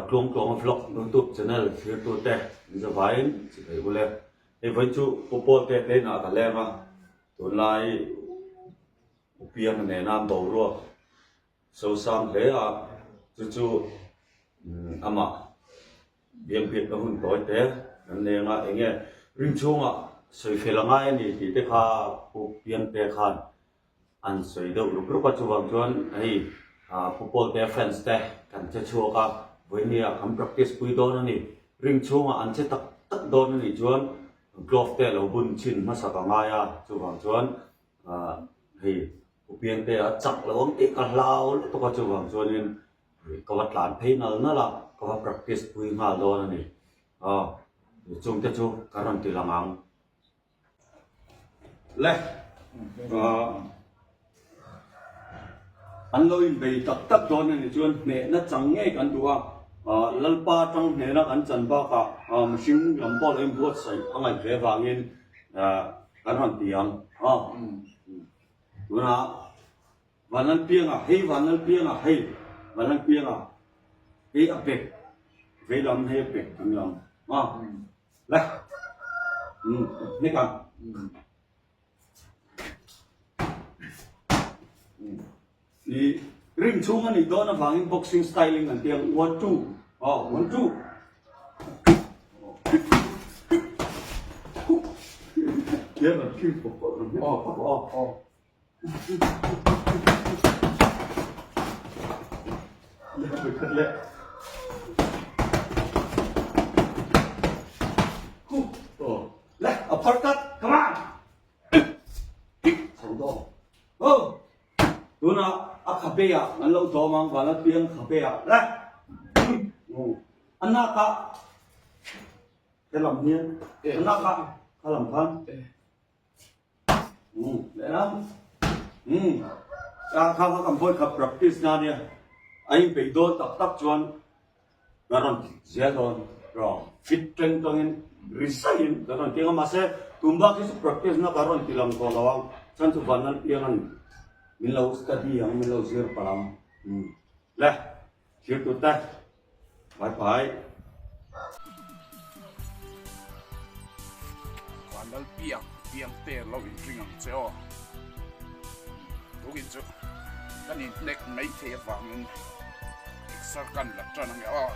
Tluangtluanga vlog youtube channel thirtute zavaiin chibai ule. Hei vawi chu Pu Pawlte te inah ka leng a, tunlai U Pianga nena boruak sosang hle a, chu chu amah Biangbiakna hun tawi te kan leng a, enge ring chhungah sawi fel a ngai a ni tih te kha Pu Piangte khan an sawi deuh rup rup a, chuvang chuan hei Pu Pawlte fans te kan che chhuak a, vawinia kan practice pui dawn a ni, ring chhungah an che tak tak dawn a nih chuan glove te lo bun chhin hmasak a ngai a, chuvang chuan hei Pu Piangte a chak lo ang tih ka hlau lutuk a, chuvang chuanin Ka va tlan phei nal nal a, ka va practice pui nghal dawn a ni. Aw, chungte chu ka rawn ti lang ang. Le, an lo inbei tak tak dawn a ni chuan hnehna chang ngei kan duh a, Lalpa tang hnehna kan chan bakah mihring lam pawh lo inbuatsaih a ngaih ve vangin kan rawn ti ang. Aw, tunah. Vanlalpianga hei Vanlalpianga hei Vanlalpianga hei a bek vei lam hei a bek ding lam a le um hnek ang i ring chhung a nih dawn avangin boxing styling an ti ang one two aw one two Tunah a khabe ah an lo dawm ang Vanlalpiang khabe ah le a nak ah helam hian a nak ah kha lam khan. Kha kha kan vawi khat practice na nia a inpeih dawn tak tak chuan ka rawn zel dawn rawh fit teng tawngin ri saiin ka rawn ti ang a mahse tum bak hi chu practice na ka rawn ti lang tawh lo ang chhan chu van lalpiang a ni min lo study ang min lo zir palh ang le thlir tut te bye bye. Vanlal piang piang te lo in ring ang che aw tukin chu kan in hnek mai thei avangin exer kan la tan ange aw.